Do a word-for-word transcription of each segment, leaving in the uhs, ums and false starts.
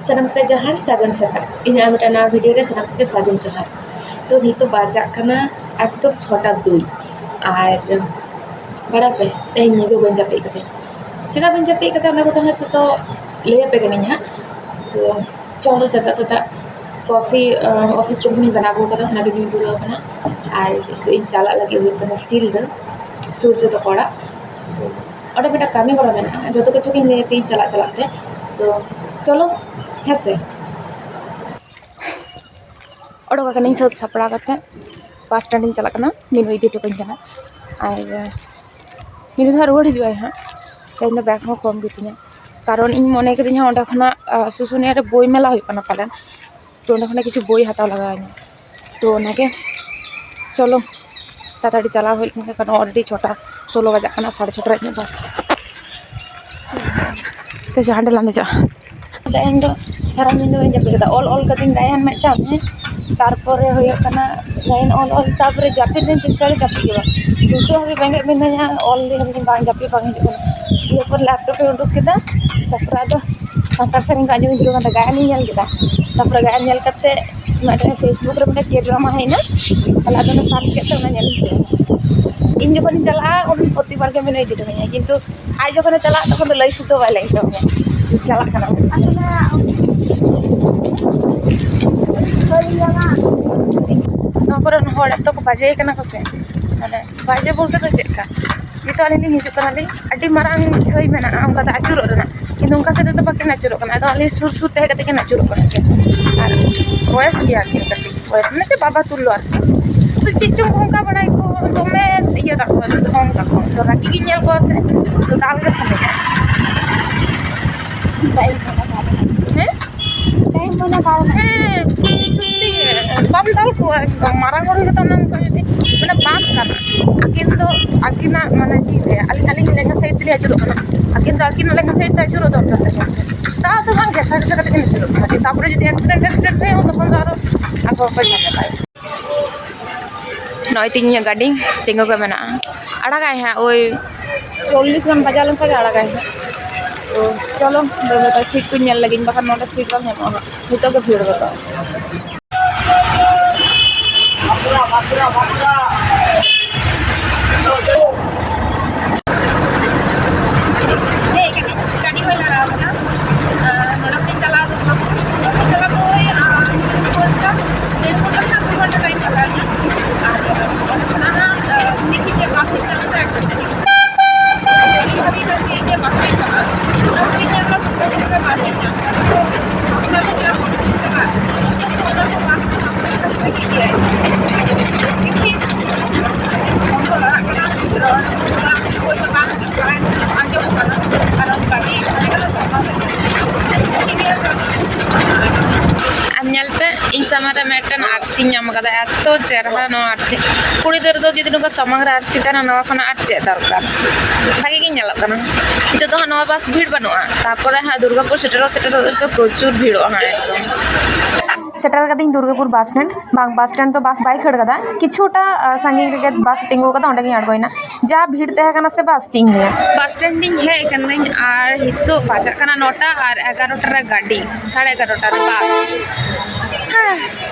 ᱥᱟᱱᱟᱢ ᱠᱚ ᱡᱚᱦᱟᱨ, ᱥᱟᱹᱜᱩᱱ ᱥᱮᱛᱟᱜ᱾ ᱤᱧᱟᱹᱜ ᱢᱤᱫᱴᱟᱝ ᱱᱟᱣᱟ ᱵᱷᱤᱰᱤᱭᱳ ᱨᱮ ᱥᱟᱱᱟᱢ ᱠᱚᱜᱮ ᱥᱟᱹᱜᱩᱱ ᱡᱚᱦᱟᱨ᱾ ᱛᱚ ᱱᱤᱛᱚᱜ ᱵᱟᱡᱟᱜ ᱠᱟᱱᱟ ᱮᱠᱫᱚᱢ ᱪᱷᱚᱴᱟ ᱫᱩᱭ᱾ ᱟᱨ ᱵᱟᱲᱟᱭ ᱯᱮ, ᱛᱮᱦᱮᱧ ᱧᱤᱫᱟᱹ ᱵᱟᱹᱧ ᱡᱟᱹᱯᱤᱫ ᱠᱟᱫᱟᱹᱧ᱾ ᱪᱮᱫᱟᱜ ᱵᱟᱹᱧ ᱡᱟᱹᱯᱤᱫ ᱠᱟᱫᱟ, ᱚᱱᱟ ᱠᱚᱫᱚ ᱦᱟᱸᱜ ᱡᱚᱛᱚ ᱞᱟᱹᱭ ᱟᱯᱮ ᱠᱟᱹᱱᱟᱹᱧ ᱦᱟᱸᱜ᱾ ᱛᱚ ᱪᱚᱞᱚ, ᱥᱮᱛᱟᱜ ᱥᱮᱛᱟᱜ ᱠᱚᱯᱷᱤ, ᱟᱸ, ᱚᱯᱷᱤᱥ ᱨᱩᱢ ᱠᱷᱚᱱᱤᱧ ᱵᱮᱱᱟᱣ ᱟᱹᱜᱩ ᱠᱟᱫᱟ, ᱚᱱᱟᱜᱮ ᱧᱩ ᱫᱷᱩᱨᱟᱹᱣ ᱠᱟᱱᱟ᱾ ᱟᱨ ᱱᱤᱛᱚᱜ ᱤᱧ ᱪᱟᱞᱟᱜ ᱞᱟᱹᱜᱤᱫ ᱦᱩᱭᱩᱜ ᱠᱟᱱᱟ ᱥᱤᱞᱫᱟᱹ, ᱥᱩᱨᱡᱚ ᱛᱟᱠᱚ ᱚᱲᱟᱜ᱾ ᱚᱸᱰᱮ ᱢᱤᱫᱴᱟᱝ ᱠᱟᱹᱢᱤ ᱦᱚᱨᱟ ᱢᱮᱱᱟᱜᱼᱟ, ᱡᱚᱛᱚ ᱠᱤᱪᱷᱩ ᱜᱤᱧ ᱞᱟᱹᱭ ᱟᱯᱮᱭᱟᱹᱧ ᱪᱟᱞᱟᱜ ᱪᱟᱞᱟᱜ ᱛᱮ᱾ ᱛᱚ ᱪᱚᱞᱚ, ᱦᱮᱸ ᱥᱮ᱾ ᱚᱰᱚᱠ ᱟᱠᱟᱱᱟᱹᱧ ᱥᱟᱹᱛ ᱥᱟᱯᱲᱟᱣ ᱠᱟᱛᱮ, ᱵᱟᱥ ᱥᱴᱮᱱᱰ ᱤᱧ ᱪᱟᱞᱟᱜ ᱠᱟᱱᱟ, ᱢᱤᱱᱩ ᱤᱫᱤ ᱦᱚᱴᱚ ᱠᱟᱹᱧ ᱠᱟᱱᱟ᱾ ᱟᱨ ᱢᱤᱱᱩ ᱫᱚ ᱦᱟᱸᱜ ᱨᱩᱣᱟᱹᱲ ᱦᱤᱡᱩᱜ ᱟᱭ ᱦᱟᱸᱜ᱾ ᱛᱮᱦᱮᱧ ᱫᱚ ᱵᱮᱜᱽ ᱦᱚᱸ ᱠᱚᱢ ᱜᱮᱛᱤᱧᱟ, ᱠᱟᱨᱚᱱ ᱤᱧ ᱢᱚᱱᱮ ᱠᱤᱫᱟᱹᱧ ᱦᱟᱸᱜ ᱚᱸᱰᱮ ᱠᱷᱚᱱᱟᱜ, ᱟᱸ, ᱥᱩᱥᱩᱱᱤᱭᱟ ᱨᱮ ᱵᱳᱭ ᱢᱮᱞᱟ ᱦᱩᱭᱩᱜ ᱠᱟᱱᱟ ᱯᱟᱞᱮᱱ, ᱛᱚ ᱚᱸᱰᱮ ᱠᱷᱚᱱᱟᱜ ᱠᱤᱪᱷᱩ ᱵᱳᱭ ᱦᱟᱛᱟᱣ ᱞᱟᱜᱟᱣ ᱤᱧᱟ᱾ ᱛᱚ ᱚᱱᱟᱜᱮ, ᱪᱚᱞᱚ ᱛᱟᱲᱟᱛᱟᱲᱤ ᱪᱟᱞᱟᱣ ᱦᱩᱭᱩᱜ ᱠᱟᱱᱟ, ᱠᱟᱨᱚᱱ already ᱪᱷᱚᱴᱟ ᱥᱳᱞᱳ ᱵᱟᱡᱟᱜ ᱠᱟᱱᱟ, ᱥᱟᱲᱮ ᱪᱷᱚᱴᱟ ᱨᱮ ᱤᱧᱟᱹᱜ ᱵᱟᱥ᱾ ᱛᱚ ᱪᱚ, ᱦᱟᱸᱰᱮ ᱞᱟᱝ ᱫᱮᱡᱚᱜᱼᱟ᱾ ᱛᱮᱦᱮᱧ ᱫᱚ ᱥᱟᱨᱟ ᱧᱤᱫᱟᱹ ᱵᱟᱹᱧ ᱡᱟᱹᱯᱤᱫ ᱠᱟᱫᱟ, ᱚᱞ ᱚᱞ ᱠᱟᱛᱮᱧ ᱜᱟᱭᱟᱱ ᱢᱤᱫᱴᱟᱝ, ᱦᱮᱸ, ᱛᱟᱨᱯᱚᱨᱮ ᱦᱩᱭᱩᱜ ᱠᱟᱱᱟ ᱜᱟᱭᱟᱱ ᱚᱞ ᱚᱞ, ᱛᱟᱨᱯᱚᱨᱮ ᱡᱟᱹᱯᱤᱫ ᱫᱚᱧ ᱪᱮᱥᱴᱟᱭᱟ ᱡᱟᱹᱯᱤᱫ ᱜᱮ ᱵᱟᱝ, ᱱᱤᱛᱚᱜ ᱦᱟᱹᱵᱤᱡ ᱵᱮᱸᱜᱮᱫ ᱢᱤᱱᱟᱹᱧᱟ, ᱚᱞ ᱫᱟᱹᱧ ᱦᱟᱹᱵᱤᱡ ᱵᱟᱝ, ᱡᱟᱹᱯᱤᱫ ᱵᱟᱝ ᱦᱤᱡᱩᱜ ᱠᱟᱱᱟ᱾ ᱫᱤᱭᱮ ᱯᱚᱨ ᱞᱮᱯᱴᱚᱯ ᱤᱧ ᱩᱰᱩᱠ ᱠᱮᱫᱟ, ᱛᱟᱨᱯᱚᱨᱮ ᱟᱫᱚ ᱥᱟᱱᱛᱟᱲ ᱥᱮᱨᱮᱧ ᱠᱚ ᱟᱸᱡᱚᱢ ᱤᱧ ᱫᱷᱩᱨᱟᱹᱣ ᱠᱟᱱᱟ, ᱜᱟᱭᱟᱱᱤᱧ ᱧᱮᱞ ᱠᱮᱫᱟ, ᱛᱟᱨᱯᱚᱨᱮ ᱜᱟᱭᱟᱱ ᱧᱮᱞ ᱠᱟᱛᱮ ᱢᱤᱫᱴᱮᱱ ᱯᱷᱮᱥᱵᱩᱠ ᱨᱮ ᱢᱤᱫᱴᱮᱱ ᱠᱮ ᱰᱨᱟᱢᱟ ᱦᱮᱡ ᱮᱱᱟ, ᱛᱟᱦᱞᱮ ᱟᱫᱚ ᱚᱱᱟ ᱥᱟᱨᱪ ᱠᱮᱫ ᱛᱮ ᱚᱱᱟ ᱧᱮᱞ ᱤᱧ ᱪᱟᱞᱟᱜᱼᱟ᱾ ᱤᱧ ᱡᱚᱠᱷᱚᱱᱤᱧ ᱪᱟᱞᱟᱜᱼᱟ, ᱩᱱᱤ ᱯᱨᱚᱛᱤᱵᱟᱨ ᱜᱮ ᱢᱮᱱᱟᱭ ᱤᱫᱤ ᱦᱚᱴᱚ ᱠᱟᱹᱧᱟ, ᱠᱤᱱᱛᱩ ᱟᱡ ᱡᱚᱠᱷᱚᱱᱮ ᱪᱟᱞᱟᱜ, ᱛᱚᱠᱷᱚᱱ ᱫᱚ ᱞᱟᱹᱭ ᱥᱩᱫᱽᱫᱷᱟᱹ ᱵᱟᱭ ᱞᱟᱹᱭ ᱦᱚᱴᱚ ᱟᱹᱧᱟ ᱪᱟᱞᱟᱜ ᱠᱟᱱᱟ᱾ ᱱᱚᱣᱟ ᱠᱚᱨᱮᱱ ᱦᱚᱲ ᱮᱛᱚ ᱠᱚ ᱵᱟᱡᱮ ᱠᱟᱱᱟ ᱠᱚ ᱥᱮ, ᱢᱟᱱᱮ ᱵᱟᱡᱮ ᱵᱚᱞᱛᱮ ᱫᱚ ᱪᱮᱫ ᱞᱮᱠᱟ, ᱱᱤᱛᱚᱜ ᱟᱹᱞᱤᱧ ᱞᱤᱧ ᱦᱤᱡᱩᱜ ᱠᱟᱱᱟᱞᱤᱧ, ᱟᱹᱰᱤ ᱢᱟᱨᱟᱝ ᱴᱷᱟᱹᱭ ᱢᱮᱱᱟᱜᱼᱟ ᱚᱱᱠᱟ ᱫᱚ ᱟᱹᱪᱩᱨᱚᱜ ᱨᱮᱱᱟᱜ, ᱠᱤᱱᱛᱩ ᱚᱱᱠᱟ ᱠᱟᱛᱮ ᱫᱚ ᱵᱟᱹᱠᱤᱱ ᱟᱹᱪᱩᱨᱚᱜ ᱠᱟᱱᱟ, ᱟᱫᱚ ᱟᱹᱞᱤᱧ ᱥᱩᱨ ᱥᱩᱨ ᱛᱮ ᱦᱮᱡ ᱠᱟᱛᱮ ᱠᱤᱱ ᱟᱹᱪᱩᱨᱚᱜ ᱠᱟᱱᱟ ᱠᱤᱱ᱾ ᱟᱨ ᱵᱚᱭᱮᱥ ᱜᱮᱭᱟ ᱠᱤᱱ ᱠᱟᱹᱴᱤᱡ, ᱵᱚᱭᱮᱥ ᱢᱟᱱᱮ ᱪᱮᱫ ᱵᱟᱵᱟ ᱛᱩᱞᱞᱚ ᱟᱨᱠᱤ᱾ ᱟᱫᱚ ᱪᱮᱫ ᱪᱚᱝ ᱚᱱᱠᱟ ᱵᱟᱲᱟᱭ ᱠᱚ ᱫᱚᱢᱮ ᱤᱭᱟᱹ ᱛᱟᱠᱚ, ᱫᱷᱚᱝ ᱛᱟᱠᱚ, ᱛᱚ ᱨᱟᱹᱜᱤ ᱜᱤᱧ ᱧᱮᱞ ᱠᱚᱣᱟ ᱥᱮ, ᱛᱚ ᱫᱟᱞ ᱜᱮ ᱥᱟᱱᱟᱧᱟ᱾ ᱦᱮᱸ? ᱴᱟᱭᱤᱢ ᱢᱟᱱᱮ ᱵᱟᱨᱚ ᱴᱟ᱾ ᱦᱮᱸ, ᱥᱚᱛᱛᱤ ᱜᱮ, ᱵᱟᱢ ᱫᱟᱞ ᱠᱚᱣᱟ ᱮᱠᱫᱚᱢ᱾ ᱢᱟᱨᱟᱝ ᱦᱚᱲ ᱜᱮᱛᱚ ᱚᱱᱟ ᱠᱚ ᱡᱩᱫᱤ, ᱢᱟᱱᱮ ᱵᱟᱸᱫ ᱠᱟᱱᱟ᱾ ᱟᱹᱠᱤᱱ ᱫᱚ ᱟᱹᱠᱤᱱᱟᱜ, ᱢᱟᱱᱮ ᱪᱮᱫ ᱤᱧ ᱞᱟᱹᱭᱟ, ᱟᱹᱞᱤᱧ, ᱟᱹᱞᱤᱧ ᱞᱮᱸᱜᱟ ᱥᱟᱭᱤᱰ ᱛᱮᱞᱤᱧ ᱟᱹᱪᱩᱨᱚᱜ ᱠᱟᱱᱟ, ᱟᱹᱠᱤᱱ ᱫᱚ ᱟᱹᱠᱤᱱᱟᱜ ᱞᱮᱸᱜᱟ ᱥᱟᱭᱤᱰ ᱛᱮ ᱟᱹᱪᱩᱨᱚᱜ ᱫᱚᱨᱠᱟᱨ ᱛᱟᱹᱠᱤᱱ᱾ ᱛᱟᱣ ᱫᱚ ᱵᱟᱝ, ᱜᱷᱮᱥᱟ ᱜᱷᱮᱥᱟ ᱠᱟᱛᱮ ᱠᱤᱱ ᱟᱹᱪᱩᱨᱚᱜ ᱠᱟᱱᱟ᱾ ᱛᱟᱨᱯᱚᱨᱮ ᱡᱩᱫᱤ accident, accident ᱦᱩᱭᱩᱜᱼᱟ, ᱛᱚᱠᱷᱚᱱ ᱫᱚ ᱟᱨᱚ ᱟᱠᱚ ᱠᱚ ᱡᱷᱟᱢᱮᱞᱟᱭᱟ᱾ ᱱᱚᱜᱼᱚᱭ ᱛᱤᱧ ᱤᱧᱟᱹᱜ ᱜᱟᱹᱰᱤ ᱛᱤᱸᱜᱩ ᱜᱮ ᱢᱮᱱᱟᱜᱼᱟ᱾ ᱟᱲᱟᱜᱟᱭ ᱦᱟᱸᱜ ᱳᱭ ᱪᱚᱞᱞᱤᱥ ᱜᱟᱱ ᱵᱟᱡᱟᱣ ᱞᱮᱱᱠᱷᱟᱱ ᱜᱮ ᱟᱲᱟᱜᱟᱭ ᱦᱟᱸᱜ᱾ ᱪᱚᱞᱚ, ᱵᱟᱹᱭ ᱵᱟᱹᱭ ᱛᱮ ᱥᱤᱴ ᱠᱚᱧ ᱧᱮᱞ ᱞᱮᱜᱤᱧ, ᱵᱟᱠᱷᱟᱱ ᱱᱚᱰᱮ ᱥᱤᱴ ᱵᱟᱝ ᱧᱟᱢᱚᱜᱼᱟ ᱦᱟᱸᱜ᱾ ᱱᱤᱛᱚᱜ ᱜᱮ ᱵᱷᱤᱲ ᱜᱚᱫᱚᱜᱼᱟ᱾ ᱦᱮᱡ ᱠᱟᱹᱱᱟᱹᱧ, ᱜᱟᱹᱰᱤ ᱦᱚᱸᱭ ᱞᱟᱜᱟᱣ ᱠᱟᱫᱟ᱾ ᱟᱨ ᱱᱚᱰᱮ ᱠᱷᱚᱱᱤᱧ ᱪᱟᱞᱟᱣ ᱫᱩᱨᱜᱟᱯᱩᱨ᱾ ᱫᱩᱨᱜᱟᱯᱩᱨ ᱪᱟᱞᱟᱣ ᱫᱚ ᱳᱭ, ᱟᱨ, ᱰᱮᱲ ᱜᱷᱚᱱᱴᱟ, ᱰᱮᱲ ᱜᱷᱚᱱᱴᱟ ᱠᱷᱚᱱᱟᱜ ᱫᱩ ᱜᱷᱚᱱᱴᱟ ᱴᱟᱭᱤᱢ ᱞᱟᱜᱟᱣ ᱤᱧᱟ᱾ ᱟᱨ ᱚᱸᱰᱮ ᱠᱷᱚᱱᱟᱜ ᱦᱟᱸᱜ, ᱟᱨ, ᱫᱮᱠᱷᱤ ᱪᱮᱫ ᱵᱟᱥ ᱤᱧ ᱧᱟᱢ ᱮᱫᱟ᱾ ᱤᱧ ᱵᱷᱟᱵᱤ ᱠᱟᱫᱟ ᱡᱮ ᱵᱟᱥ ᱨᱤᱧ ᱪᱟᱞᱟᱜᱼᱟ᱾ ᱵᱟᱥ ᱨᱤᱧ ᱧᱟᱢ ᱮᱫᱟ, ᱫᱩᱨᱜᱟᱯᱩᱨ ᱨᱮ ᱵᱟᱥ ᱤᱧ ᱧᱟᱢ ᱮᱫᱟ᱾ ᱚᱱᱟ ᱛᱮᱜᱮ ᱟᱵᱚ ᱵᱚᱱ ᱪᱟᱞᱟᱜᱼᱟ᱾ ᱚᱱᱟ ᱠᱚ ᱵᱟᱥ ᱫᱚ ᱟᱵᱚ ᱵᱷᱟᱜᱮ ᱜᱮᱭᱟ᱾ ᱫᱮᱠᱷᱤ, ᱯᱷᱳᱱ ᱠᱚ ᱞᱟᱜᱟᱜ ᱠᱟᱱᱟ᱾ ᱟᱨ ᱧᱮᱞ ᱯᱮ, ᱤᱧ ᱥᱟᱢᱟᱝ ᱨᱮ ᱢᱤᱫᱴᱮᱱ ᱟᱹᱨᱥᱤᱧ ᱧᱟᱢ ᱠᱟᱫᱟ᱾ ᱮᱛᱚ ᱪᱮᱨᱦᱟ ᱱᱚᱣᱟ ᱟᱹᱨᱥᱤ᱾ ᱠᱩᱲᱤ ᱜᱤᱫᱽᱨᱟᱹ ᱫᱚ ᱡᱩᱫᱤ ᱱᱚᱝᱠᱟ ᱥᱟᱢᱟᱝ ᱨᱮ ᱟᱹᱨᱥᱤ ᱛᱟᱦᱮᱱᱟ, ᱱᱚᱣᱟ ᱠᱷᱚᱱᱟᱜ ᱟᱨ ᱪᱮᱫ ᱫᱚᱨᱠᱟᱨ? ᱵᱷᱟᱜᱮ ᱜᱤᱧ ᱧᱮᱞᱚᱜ ᱠᱟᱱᱟ᱾ ᱱᱤᱛᱚᱜ ᱫᱚ ᱦᱟᱸᱜ ᱱᱚᱣᱟ ᱵᱟᱥ ᱵᱷᱤᱲ ᱵᱟᱹᱱᱩᱜᱼᱟ, ᱛᱟᱨᱯᱚᱨᱮ ᱦᱟᱸᱜ ᱫᱩᱨᱜᱟᱯᱩᱨ ᱥᱮᱴᱮᱨᱚᱜ ᱥᱮᱴᱮᱨᱚᱜ ᱛᱮ ᱯᱨᱚᱪᱩᱨ ᱵᱷᱤᱲᱚᱜᱼᱟ ᱦᱟᱸᱜ ᱮᱠᱫᱚᱢ᱾ ᱥᱮᱴᱮᱨ ᱠᱟᱹᱫᱟᱹᱧ ᱫᱩᱨᱜᱟᱯᱩᱨ ᱵᱟᱥ ᱥᱴᱮᱱᱰ᱾ ᱵᱟᱝ, ᱵᱟᱥ ᱥᱴᱮᱱᱰ ᱫᱚ ᱵᱟᱥ ᱵᱟᱭ ᱠᱷᱟᱹᱲ ᱠᱟᱫᱟ, ᱠᱤᱪᱷᱩᱴᱟ, ᱟ, ᱥᱟᱺᱜᱤᱧ ᱨᱮᱜᱮ ᱵᱟᱥ ᱛᱤᱸᱜᱩ ᱠᱟᱫᱟ, ᱚᱸᱰᱮ ᱜᱤᱧ ᱟᱬᱜᱚᱭᱮᱱᱟ᱾ ᱡᱟ ᱵᱷᱤᱲ ᱛᱟᱦᱮᱸ ᱠᱟᱱᱟ ᱥᱮ ᱵᱟᱥ, ᱪᱮᱫ ᱤᱧ ᱞᱟᱹᱭᱟ᱾ ᱵᱟᱥ ᱥᱴᱮᱱᱰ ᱤᱧ ᱦᱮᱡ ᱠᱟᱹᱱᱟᱹᱧ ᱟᱨ ᱱᱤᱛᱚᱜ ᱵᱟᱡᱟᱜ ᱠᱟᱱᱟ ᱱᱚᱴᱟ ᱟᱨ ᱮᱜᱟᱨᱚᱴᱟ ᱨᱮ ᱜᱟᱹᱰᱤ, ᱥᱟᱲᱮ ᱮᱜᱟᱨᱚᱴᱟ ᱨᱮ ᱵᱟᱥ᱾ ᱦᱮᱸ,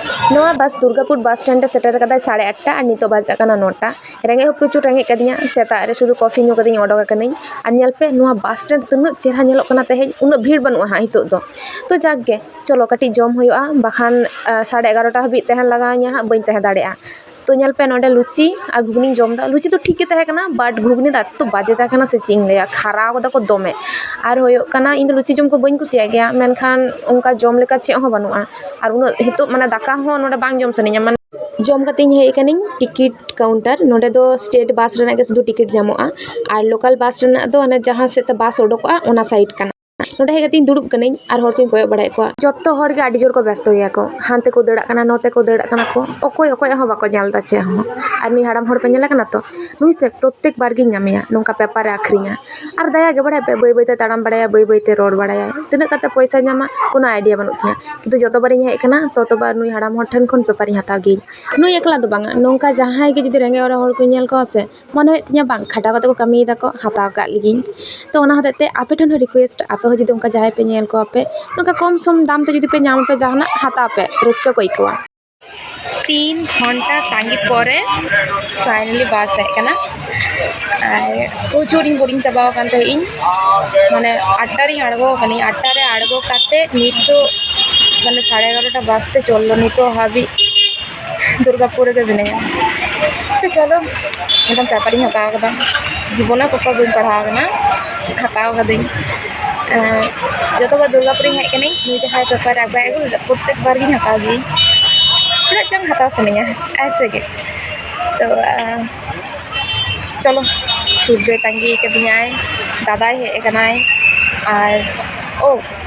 ᱱᱚᱣᱟ ᱵᱟᱥ ᱫᱩᱨᱜᱟᱯᱩᱨ ᱵᱟᱥ ᱥᱴᱮᱱᱰ ᱨᱮ ᱥᱮᱴᱮᱨ ᱠᱟᱫᱟᱭ ᱥᱟᱲᱮ ᱟᱴᱴᱟ ᱟᱨ ᱱᱤᱛᱚᱜ ᱵᱟᱡᱟᱜ ᱠᱟᱱᱟ ᱱᱚᱴᱟ᱾ ᱨᱮᱸᱜᱮᱡ ᱦᱚᱸ ᱯᱨᱚᱪᱩᱨ ᱨᱮᱸᱜᱮᱡ ᱠᱟᱫᱤᱧᱟ, ᱥᱮᱛᱟᱜ ᱨᱮ ᱥᱩᱫᱷᱩ ᱠᱚᱯᱷᱤ ᱧᱩ ᱠᱟᱛᱮᱧ ᱚᱰᱚᱠ ᱟᱠᱟᱱᱟᱹᱧ᱾ ᱟᱨ ᱧᱮᱞ ᱯᱮ, ᱱᱚᱣᱟ ᱵᱟᱥ ᱥᱴᱮᱱᱰ ᱛᱤᱱᱟᱹᱜ ᱪᱮᱦᱨᱟ ᱧᱮᱞᱚᱜ ᱠᱟᱱᱟ ᱛᱮᱦᱮᱧ, ᱩᱱᱟᱹᱜ ᱵᱷᱤᱲ ᱵᱟᱹᱱᱩᱜᱼᱟ ᱦᱟᱸᱜ ᱱᱤᱛᱚᱜ ᱫᱚ᱾ ᱛᱚ ᱡᱟᱠ ᱜᱮ, ᱪᱚᱞᱚ ᱠᱟᱹᱴᱤᱡ ᱡᱚᱢ ᱦᱩᱭᱩᱜᱼᱟ, ᱵᱟᱠᱷᱟᱱ, ᱟ, ᱥᱟᱲᱮ ᱮᱜᱟᱨᱚᱴᱟ ᱦᱟᱹᱵᱤᱡ ᱛᱟᱦᱮᱱ ᱞᱟᱜᱟᱣ ᱤᱧᱟ ᱦᱟᱸᱜ, ᱵᱟᱹᱧ ᱛᱟᱦᱮᱸ ᱫᱟᱲᱮᱭᱟᱜᱼᱟ᱾ ᱛᱚ ᱧᱮᱞ ᱯᱮ, ᱱᱚᱰᱮ ᱞᱩᱪᱤ ᱟᱨ ᱜᱷᱩᱜᱽᱱᱤᱧ ᱡᱚᱢ ᱮᱫᱟ᱾ ᱞᱩᱪᱤ ᱫᱚ ᱴᱷᱤᱠ ᱜᱮ ᱛᱟᱦᱮᱸ ᱠᱟᱱᱟ, but ᱜᱷᱩᱜᱽᱱᱤ ᱫᱚ ᱮᱛᱚ ᱵᱟᱡᱮ ᱛᱟᱦᱮᱸ ᱠᱟᱱᱟ ᱥᱮ ᱪᱮᱫ ᱤᱧ ᱞᱟᱹᱭᱟ, ᱠᱷᱟᱨᱟᱣ ᱠᱟᱫᱟ ᱠᱚ ᱫᱚᱢᱮ᱾ ᱟᱨ ᱦᱩᱭᱩᱜ ᱠᱟᱱᱟ, ᱤᱧ ᱫᱚ ᱞᱩᱪᱤ ᱡᱚᱢ ᱠᱚ ᱵᱟᱹᱧ ᱠᱩᱥᱤᱭᱟᱜ ᱜᱮᱭᱟ, ᱢᱮᱱᱠᱷᱟᱱ ᱚᱱᱠᱟ ᱡᱚᱢ ᱞᱮᱠᱟ ᱪᱮᱫ ᱦᱚᱸ ᱵᱟᱹᱱᱩᱜᱼᱟ᱾ ᱟᱨ ᱩᱱᱟᱹᱜ ᱱᱤᱛᱚᱜ ᱢᱟᱱᱮ ᱫᱟᱠᱟ ᱦᱚᱸ ᱱᱚᱰᱮ ᱵᱟᱝ ᱡᱚᱢ ᱥᱟᱱᱟᱧᱟ, ᱢᱟᱱᱮ ᱡᱚᱢ ᱠᱟᱛᱮᱧ ᱦᱮᱡ ᱟᱠᱟᱱᱟᱹᱧ ᱴᱤᱠᱤᱴ ᱠᱟᱣᱩᱱᱴᱟᱨ᱾ ᱱᱚᱰᱮ ᱫᱚ ᱥᱴᱮᱴ ᱵᱟᱥ ᱨᱮᱱᱟᱜ ᱜᱮ ᱥᱩᱫᱷᱩ ᱴᱤᱠᱤᱴ ᱧᱟᱢᱚᱜᱼᱟ, ᱟᱨ ᱞᱳᱠᱟᱞ ᱵᱟᱥ ᱨᱮᱱᱟᱜ ᱫᱚ ᱚᱱᱮ ᱡᱟᱦᱟᱸ ᱥᱮᱫ ᱛᱮ ᱵᱟᱥ ᱩᱰᱩᱠᱚᱜᱼᱟ, ᱚᱱᱟ ᱥᱟᱭᱤᱰ ᱠᱟᱱᱟ᱾ ᱱᱚᱰᱮ ᱦᱮᱡ ᱠᱟᱛᱮᱧ ᱫᱩᱲᱩᱵ ᱠᱟᱹᱱᱟᱹᱧ ᱟᱨ ᱦᱚᱲ ᱠᱚᱧ ᱠᱚᱭᱚᱜ ᱵᱟᱲᱟᱭᱮᱫ ᱠᱚᱣᱟ, ᱡᱚᱛᱚ ᱦᱚᱲ ᱜᱮ ᱟᱹᱰᱤ ᱡᱳᱨ ᱠᱚ ᱵᱮᱥᱛᱚ ᱜᱮᱭᱟ ᱠᱚ, ᱦᱟᱱᱛᱮ ᱠᱚ ᱫᱟᱹᱲᱟᱜ ᱠᱟᱱᱟ, ᱱᱚᱛᱮ ᱠᱚ ᱫᱟᱹᱲᱟᱜ ᱠᱟᱱᱟ ᱠᱚ, ᱚᱠᱚᱭ ᱚᱠᱚᱭᱟᱜ ᱦᱚᱸ ᱵᱟᱠᱚ ᱧᱮᱞ ᱮᱫᱟ ᱪᱮᱫ ᱦᱚᱸ᱾ ᱟᱨ ᱱᱩᱭ ᱦᱟᱲᱟᱢ ᱦᱚᱲ ᱯᱮ ᱧᱮᱞᱮ ᱠᱟᱱᱟ ᱛᱚ, ᱱᱩᱭ ᱥᱮ ᱯᱨᱚᱛᱮᱠ ᱵᱟᱨ ᱜᱤᱧ ᱧᱟᱢᱮᱭᱟ ᱱᱚᱝᱠᱟ ᱯᱮᱯᱟᱨᱮ ᱟᱹᱠᱷᱨᱤᱧᱟ᱾ ᱟᱨ ᱫᱟᱭᱟ ᱜᱮ ᱵᱟᱲᱟᱭ ᱯᱮ, ᱵᱟᱹᱭ ᱵᱟᱹᱭᱛᱮ ᱛᱟᱲᱟᱢ ᱵᱟᱲᱟᱭᱟ, ᱵᱟᱹᱭ ᱵᱟᱹᱭᱛᱮ ᱨᱚᱲ ᱵᱟᱲᱟᱭᱟᱭ, ᱛᱤᱱᱟᱹᱜ ᱠᱟᱛᱮ ᱯᱚᱭᱥᱟ ᱧᱟᱢᱟ ᱠᱳᱱᱳ ᱟᱭᱰᱤᱭᱟ ᱵᱟᱹᱱᱩᱜ ᱛᱤᱧᱟ᱾ ᱠᱤᱱᱛᱩ ᱡᱚᱛᱚ ᱵᱟᱨᱤᱧ ᱦᱮᱡ ᱠᱟᱱᱟ ᱛᱚᱛᱚ ᱵᱟᱨ ᱱᱩᱭ ᱦᱟᱲᱟᱢ ᱦᱚᱲ ᱴᱷᱮᱱ ᱠᱷᱚᱱ ᱯᱮᱯᱟᱨᱤᱧ ᱦᱟᱛᱟᱣ ᱜᱤᱭᱟᱹᱧ᱾ ᱱᱩᱭ ᱮᱠᱞᱟ ᱫᱚ ᱵᱟᱝᱟ, ᱱᱚᱝᱠᱟ ᱡᱟᱦᱟᱸᱭ ᱜᱮ ᱡᱩᱫᱤ ᱨᱮᱸᱜᱮᱡ ᱚᱨᱮᱡ ᱦᱚᱲ ᱠᱚ ᱧᱮᱞ ᱠᱚᱣᱟ ᱥᱮ, ᱢᱚᱱᱮ ᱦᱩᱭᱩᱜ ᱛᱤᱧᱟ ᱵᱟᱝ, ᱠᱷᱟᱴᱟᱣ ᱠᱟᱛᱮ ᱠᱚ ᱠᱟᱹᱢᱤᱭᱮᱫᱟ ᱠᱚ, ᱦᱟᱛᱟᱣ ᱠᱟᱜ ᱞᱮᱜᱤᱧ᱾ ᱛᱚ ᱚᱱᱟ ᱦᱚᱛᱮᱡ ᱛᱮ ᱟᱯᱮ ᱴᱷᱮᱱ ᱦᱚᱸ ᱨᱤᱠᱩᱭᱮᱥᱴ, ᱟᱯᱮ ᱦᱚᱸ ᱡᱩᱫᱤ ᱚᱱᱠᱟ ᱡᱟᱦᱟᱸᱭ ᱯᱮ ᱧᱮᱞ ᱠᱚᱣᱟ ᱯᱮ, ᱱᱚᱝᱠᱟ ᱠᱚᱢ ᱥᱚᱢ ᱫᱟᱢ ᱛᱮ ᱡᱩᱫᱤ ᱯᱮ ᱧᱟᱢ ᱟᱯᱮ ᱡᱟᱦᱟᱱᱟᱜ, ᱦᱟᱛᱟᱣ ᱯᱮ, ᱨᱟᱹᱥᱠᱟᱹ ᱠᱚ ᱟᱹᱭᱠᱟᱹᱣᱟ᱾ ᱛᱤᱱ ᱜᱷᱚᱱᱴᱟ ᱛᱟᱺᱜᱤ ᱯᱚᱨᱮ ᱯᱷᱟᱭᱱᱟᱞᱤ ᱵᱟᱥ ᱦᱮᱡ ᱠᱟᱱᱟ᱾ ᱟᱨ ᱯᱨᱚᱪᱩᱨ ᱤᱧ ᱵᱳᱨᱤᱝ ᱪᱟᱵᱟᱣ ᱟᱠᱟᱱ ᱛᱟᱦᱮᱸᱫ ᱤᱧ, ᱢᱟᱱᱮ ᱟᱴᱴᱟ ᱨᱤᱧ ᱟᱬᱜᱚ ᱟᱠᱟᱱᱟᱹᱧ, ᱟᱴᱴᱟ ᱨᱮ ᱟᱬᱜᱚ ᱠᱟᱛᱮ ᱱᱤᱛᱚᱜ ᱢᱟᱱᱮ ᱥᱟᱲᱮ ᱮᱜᱟᱨᱚᱴᱟ ᱵᱟᱥ ᱛᱮ ᱪᱚᱞᱞᱚ ᱱᱤᱛᱚᱜ ᱦᱟᱹᱵᱤᱡ ᱫᱩᱨᱜᱟᱯᱩᱨ ᱨᱮᱜᱮ ᱢᱤᱱᱟᱹᱧᱟ᱾ ᱛᱚ ᱪᱚᱞᱚ, ᱢᱤᱫᱴᱟᱝ ᱯᱮᱯᱟᱨᱤᱧ ᱦᱟᱛᱟᱣ ᱠᱟᱫᱟ, ᱡᱤᱵᱚᱱᱮ ᱯᱮᱯᱟᱨ ᱵᱟᱹᱧ ᱯᱟᱲᱦᱟᱣ ᱠᱟᱱᱟ, ᱦᱟᱛᱟᱣ ᱠᱟᱹᱫᱟᱹᱧ᱾ ᱮᱸ, ᱡᱚᱛᱚᱵᱟᱨ ᱫᱩᱨᱜᱟᱯᱩᱨᱤᱧ ᱦᱮᱡ ᱠᱟᱹᱱᱟᱹᱧ, ᱱᱩᱭ ᱡᱟᱦᱟᱸᱭ ᱯᱮᱯᱟᱨ ᱟᱹᱜᱩᱭᱟ, ᱟᱹᱜᱩ ᱞᱮᱫᱟ, ᱯᱨᱚᱛᱛᱮᱠ ᱵᱟᱨ ᱜᱤᱧ ᱦᱟᱛᱟᱣ ᱜᱤᱭᱟᱹᱧ, ᱪᱮᱫᱟᱜ ᱪᱚᱝ ᱦᱟᱛᱟᱣ ᱥᱟᱱᱟᱧᱟ, ᱟᱭᱥᱮ ᱜᱮ᱾ ᱛᱚ, ᱮᱸ, ᱪᱚᱞᱚ, ᱥᱩᱨᱡᱚᱭ ᱛᱟᱺᱜᱤ ᱠᱟᱫᱤᱧᱟᱭ, ᱫᱟᱫᱟᱭ ᱦᱮᱡ ᱟᱠᱟᱱᱟᱭ, ᱟᱨ, ᱳ,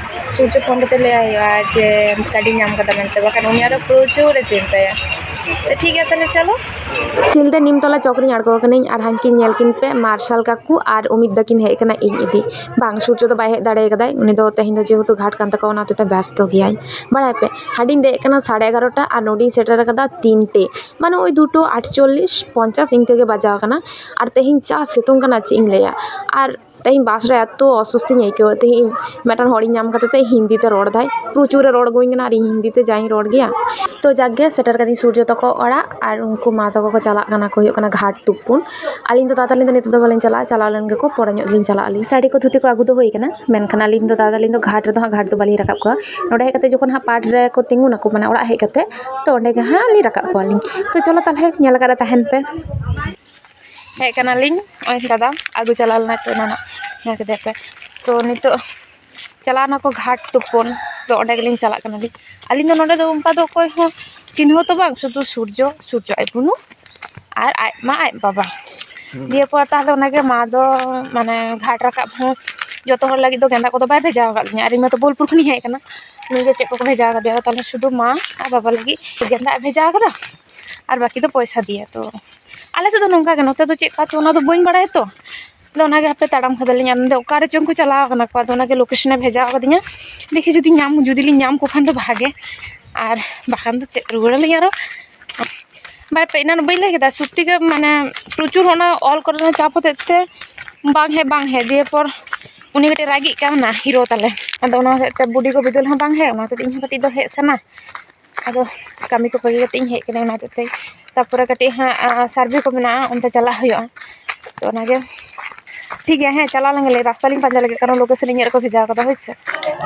ᱥᱩᱨᱡᱚ ᱯᱷᱳᱱ ᱠᱟᱛᱮ ᱞᱟᱹᱭᱟᱭ ᱦᱩᱭᱩᱜᱼᱟ ᱡᱮ ᱜᱟᱹᱰᱤ ᱧᱟᱢ ᱠᱟᱫᱟ ᱢᱮᱱᱛᱮ, ᱵᱟᱠᱷᱟᱱ ᱩᱱᱤ ᱟᱨᱚ ᱯᱨᱚᱪᱩᱨ ᱮ ᱪᱤᱱᱛᱟᱹᱭᱟ᱾ ᱛᱚ ᱴᱷᱤᱠ ᱜᱮᱭᱟ, ᱛᱟᱦᱞᱮ ᱪᱚᱞᱚ᱾ ᱥᱤᱞᱫᱟᱹ ᱱᱤᱢᱛᱚᱞᱟ ᱪᱚᱠ ᱨᱤᱧ ᱟᱬᱜᱚ ᱟᱠᱟᱱᱟᱹᱧ ᱟᱨ ᱦᱟᱱᱠᱤᱱ ᱧᱮᱞ ᱠᱤᱱ ᱯᱮ, ᱢᱟᱨᱥᱟᱞ ᱠᱟᱠᱩ ᱟᱨ ᱚᱢᱤᱛ ᱫᱟ ᱠᱤᱱ ᱦᱮᱡ ᱟᱠᱟᱱᱟ ᱤᱧ ᱤᱫᱤ᱾ ᱵᱟᱝ, ᱥᱩᱨᱡᱚ ᱫᱚ ᱵᱟᱭ ᱦᱮᱡ ᱫᱟᱲᱮ ᱠᱟᱫᱟᱭ, ᱩᱱᱤ ᱫᱚ ᱛᱮᱦᱮᱧ ᱫᱚ ᱡᱮᱦᱮᱛᱩ ᱜᱷᱟᱴ ᱠᱟᱱ ᱛᱟᱠᱚᱣᱟ, ᱚᱱᱟ ᱦᱚᱛᱮᱡ ᱛᱮ ᱵᱮᱥᱛᱚ ᱜᱮᱭᱟᱭ᱾ ᱵᱟᱲᱟᱭ ᱯᱮ, ᱦᱟᱸᱰᱮᱧ ᱫᱮᱡ ᱟᱠᱟᱱᱟ ᱥᱟᱲᱮ ᱮᱜᱟᱨᱚᱴᱟ ᱟᱨ ᱱᱚᱰᱮᱧ ᱥᱮᱴᱮᱨ ᱟᱠᱟᱫᱟ ᱛᱤᱱᱴᱮ, ᱢᱟᱱᱮ ᱳᱭ ᱫᱩᱴᱳ ᱟᱴᱪᱚᱞᱞᱤᱥ ᱯᱚᱧᱪᱟᱥ ᱤᱱᱠᱟᱹ ᱜᱮ ᱵᱟᱡᱟᱣ ᱟᱠᱟᱱᱟ᱾ ᱟᱨ ᱛᱮᱦᱮᱧ ᱡᱟ ᱥᱤᱛᱩᱝ ᱠᱟᱱᱟ, ᱪᱮᱫ ᱤᱧ ᱞᱟᱹᱭᱟ᱾ ᱟᱨ ᱛᱮᱦᱮᱧ ᱵᱟᱥ ᱨᱮ ᱮᱛᱚ ᱚᱥᱩᱥᱛᱤᱧ ᱟᱹᱭᱠᱟᱹᱣᱮᱫ ᱛᱟᱦᱮᱸᱫ᱾ ᱤᱧ ᱢᱤᱫᱴᱟᱝ ᱦᱚᱲᱤᱧ ᱧᱟᱢ ᱠᱟᱛᱮ ᱛᱮ ᱦᱤᱱᱫᱤ ᱛᱮ ᱨᱚᱲ ᱫᱟᱭ, ᱯᱨᱚᱪᱩᱨ ᱮ ᱨᱚᱲ ᱟᱹᱜᱩᱧ ᱠᱟᱱᱟ ᱟᱨ ᱤᱧ ᱦᱤᱱᱫᱤ ᱛᱮ ᱡᱟᱧ ᱨᱚᱲ ᱜᱮᱭᱟ᱾ ᱛᱚ ᱡᱟᱠ ᱜᱮ, ᱥᱮᱴᱮᱨ ᱠᱟᱹᱫᱤᱧ ᱥᱩᱨᱡᱚ ᱛᱟᱠᱚ ᱚᱲᱟᱜ ᱟᱨ ᱩᱱᱠᱩ ᱢᱟ ᱛᱟᱠᱚ ᱠᱚ ᱪᱟᱞᱟᱜ ᱠᱟᱱᱟ ᱠᱚ, ᱦᱩᱭᱩᱜ ᱠᱟᱱᱟ ᱜᱷᱟᱴ ᱛᱩᱯᱩᱱ᱾ ᱟᱹᱞᱤᱧ ᱫᱚ ᱛᱟᱲᱟᱛᱟᱲᱤ ᱫᱚ ᱱᱤᱛᱚᱜ ᱫᱚ ᱵᱟᱹᱞᱤᱧ ᱪᱟᱞᱟᱜᱼᱟ, ᱪᱟᱞᱟᱣ ᱞᱮᱱ ᱜᱮᱠᱚ, ᱯᱚᱨᱮ ᱧᱚᱜ ᱞᱤᱧ ᱪᱟᱞᱟᱜ ᱟᱹᱞᱤᱧ᱾ ᱥᱟᱹᱲᱤ ᱠᱚ ᱫᱷᱩᱛᱤ ᱠᱚ ᱟᱹᱜᱩ ᱫᱚ ᱦᱩᱭ ᱠᱟᱱᱟ, ᱢᱮᱱᱠᱷᱟᱱ ᱟᱹᱞᱤᱧ ᱫᱚ ᱛᱟᱲᱟᱛᱟᱲᱤ ᱫᱚ ᱜᱷᱟᱴ ᱨᱮᱫᱚ ᱦᱟᱸᱜ ᱜᱷᱟᱴ ᱫᱚ ᱵᱟᱹᱞᱤᱧ ᱨᱟᱠᱟᱵ ᱠᱚᱣᱟ᱾ ᱱᱚᱸᱰᱮ ᱦᱮᱡ ᱠᱟᱛᱮ ᱡᱚᱠᱷᱚᱱ ᱦᱟᱸᱜ ᱯᱟᱴ ᱨᱮᱠᱚ ᱛᱤᱸᱜᱩᱱᱟᱠᱚ, ᱢᱟᱱᱮ ᱚᱲᱟᱜ ᱦᱮᱡ ᱠᱟᱛᱮ, ᱛᱚ ᱚᱸᱰᱮ ᱜᱮ ᱦᱟᱸᱜ ᱞᱤᱧ ᱨᱟᱠᱟᱵ ᱠᱚᱣᱟᱞᱤᱧ᱾ ᱛᱚ ᱪᱚᱞᱚ ᱛᱟᱦᱞᱮ ᱧᱮᱞ ᱟᱠᱟᱫ ᱨᱮ ᱛᱟᱦᱮᱱ ᱯᱮ᱾ ᱦᱮᱡ ᱠᱟᱱᱟᱞᱤᱧ, ᱱᱚᱜᱼᱚᱭ ᱫᱟᱫᱟ ᱟᱹᱜᱩ ᱪᱟᱞᱟᱣ ᱞᱮᱱᱟ, ᱛᱚ ᱮᱱᱟᱱᱚᱜ ᱧᱮᱞ ᱠᱮᱫᱮᱭᱟ ᱯᱮ᱾ ᱛᱚ ᱱᱤᱛᱚᱜ ᱪᱟᱞᱟᱣ ᱱᱟᱠᱚ ᱜᱷᱟᱴ ᱛᱩᱯᱩᱱ, ᱛᱚ ᱚᱸᱰᱮ ᱜᱮᱞᱤᱧ ᱪᱟᱞᱟᱜ ᱠᱟᱱᱟᱞᱤᱧ᱾ ᱟᱹᱞᱤᱧ ᱫᱚ ᱱᱚᱸᱰᱮ ᱫᱚ ᱚᱱᱠᱟ ᱫᱚ ᱚᱠᱚᱭ ᱦᱚᱸ ᱪᱤᱱᱦᱟᱹᱣ ᱛᱚ ᱵᱟᱝ, ᱥᱩᱫᱷᱩ ᱥᱩᱨᱡᱚ, ᱥᱩᱨᱡᱚ ᱟᱡ ᱵᱩᱱᱩ ᱟᱨ ᱟᱡ ᱢᱟ ᱟᱡ ᱵᱟᱵᱟ᱾ ᱫᱤᱭᱮ ᱯᱚᱨ ᱛᱟᱦᱞᱮ ᱚᱱᱟᱜᱮ ᱢᱟ ᱫᱚ ᱢᱟᱱᱮ ᱜᱷᱟᱴ ᱨᱟᱠᱟᱵ ᱦᱚᱸ ᱡᱚᱛᱚ ᱦᱚᱲ ᱞᱟᱹᱜᱤᱫ ᱫᱚ ᱜᱮᱸᱫᱟᱜ ᱠᱚᱫᱚ ᱵᱟᱭ ᱵᱷᱮᱡᱟ ᱟᱠᱟᱫ ᱞᱤᱧᱟ᱾ ᱟᱨ ᱤᱧ ᱢᱟᱛᱚ ᱵᱳᱞᱯᱩᱨ ᱠᱷᱚᱱᱤᱧ ᱦᱮᱡ ᱟᱠᱟᱱᱟ, ᱩᱱᱤ ᱜᱮ ᱪᱮᱫ ᱠᱚᱠᱚ ᱵᱷᱮᱡᱟ ᱟᱠᱟᱫᱮᱭᱟ, ᱛᱟᱦᱚᱞᱮ ᱥᱩᱫᱷᱩ ᱢᱟ ᱟᱨ ᱵᱟᱵᱟ ᱞᱟᱹᱜᱤᱫ ᱜᱮᱸᱫᱟᱜ ᱮ ᱵᱷᱮᱡᱟ ᱟᱠᱟᱫᱟ, ᱟᱨ ᱵᱟᱹᱠᱤ ᱫᱚ ᱯᱚᱭᱥᱟ ᱫᱤᱭᱮ᱾ ᱛᱚ ᱟᱞᱮ ᱥᱮᱫ ᱫᱚ ᱱᱚᱝᱠᱟ ᱜᱮ, ᱱᱚᱛᱮ ᱫᱚ ᱪᱮᱫ ᱠᱟᱛᱮ ᱚᱱᱟ ᱫᱚ ᱵᱟᱹᱧ ᱵᱟᱲᱟᱭᱟ ᱛᱚ᱾ ᱟᱫᱚ ᱚᱱᱟᱜᱮ ᱦᱟᱯᱮ ᱛᱟᱲᱟᱢ ᱠᱟᱫᱟᱞᱤᱧ, ᱟᱨ ᱱᱚᱰᱮ ᱚᱠᱟ ᱨᱮᱪᱚᱝ ᱠᱚ ᱪᱟᱞᱟᱣ ᱠᱟᱱᱟ ᱠᱚ, ᱟᱫᱚ ᱚᱱᱟᱜᱮ ᱞᱳᱠᱮᱥᱚᱱᱮ ᱵᱷᱮᱡᱟ ᱟᱠᱟᱫᱤᱧᱟ᱾ ᱫᱮᱠᱷᱤ ᱡᱩᱫᱤ ᱧᱟᱢ, ᱡᱩᱫᱤ ᱞᱤᱧ ᱧᱟᱢ ᱠᱚ ᱠᱷᱟᱱ ᱫᱚ ᱵᱷᱟᱜᱮ, ᱟᱨ ᱵᱟᱠᱷᱟᱱ ᱫᱚ ᱪᱮᱫ ᱨᱩᱣᱟᱹᱲ ᱟᱹᱞᱤᱧ ᱟᱨᱚ᱾ ᱵᱟᱭ ᱯᱮ, ᱮᱱᱟᱱ ᱵᱟᱹᱧ ᱞᱟᱹᱭ ᱠᱮᱫᱟ, ᱥᱚᱛᱛᱤ ᱜᱮ ᱢᱟᱱᱮ ᱯᱨᱚᱪᱩᱨ ᱚᱱᱟ ᱚᱞ ᱠᱚᱨᱮᱱᱟᱜ ᱪᱟᱯ ᱦᱚᱛᱮᱡ ᱛᱮ ᱵᱟᱝ ᱦᱮᱡ, ᱵᱟᱝ ᱦᱮᱡ, ᱫᱤᱭᱮ ᱯᱚᱨ ᱩᱱᱤ ᱠᱟᱹᱴᱤᱡ ᱨᱟᱹᱜᱤᱜ ᱠᱟᱱᱟ ᱦᱤᱨᱳ ᱛᱟᱞᱮ᱾ ᱟᱫᱚ ᱚᱱᱟ ᱦᱚᱛᱮᱡ ᱛᱮ ᱵᱩᱰᱤ ᱜᱚ ᱵᱤᱫᱟᱹᱞ ᱦᱚᱸ ᱵᱟᱝ ᱦᱮᱡ, ᱚᱱᱟ ᱦᱚᱛᱮᱡ ᱛᱮ ᱤᱧ ᱦᱚᱸ ᱠᱟᱹᱴᱤᱡ ᱫᱚ ᱦᱮᱡ ᱥᱟᱱᱟ᱾ ᱟᱫᱚ ᱠᱟᱹᱢᱤ ᱠᱚ ᱵᱟᱹᱜᱤ ᱠᱟᱛᱮ ᱤᱧ ᱦᱮᱡ ᱠᱟᱱᱟ, ᱚᱱᱟ ᱦᱚᱛᱮᱡ ᱛᱮ᱾ ᱛᱟᱨᱯᱚᱨᱮ ᱠᱟᱹᱴᱤᱡ ᱦᱟᱸᱜ, ᱟ, ᱥᱟᱨᱵᱷᱮ ᱠᱚ ᱢᱮᱱᱟᱜᱼᱟ, ᱚᱱᱛᱮ ᱪᱟᱞᱟᱜ ᱦᱩᱭᱩᱜᱼᱟ᱾ ᱛᱚ ᱚᱱᱟᱜᱮ ᱴᱷᱤᱠ ᱜᱮᱭᱟ, ᱦᱮᱸ, ᱪᱟᱞᱟᱣ ᱞᱮᱱ ᱜᱮᱞᱮ, ᱨᱟᱥᱛᱟ ᱞᱤᱧ ᱯᱟᱸᱡᱟ ᱞᱮᱜᱮ, ᱠᱟᱨᱚᱱ ᱞᱳᱠᱮᱥᱚᱱ ᱤᱧᱟᱹᱜ ᱨᱮᱠᱚ ᱵᱷᱮᱡᱟ ᱠᱟᱫᱟ, ᱦᱳᱭ ᱥᱮ᱾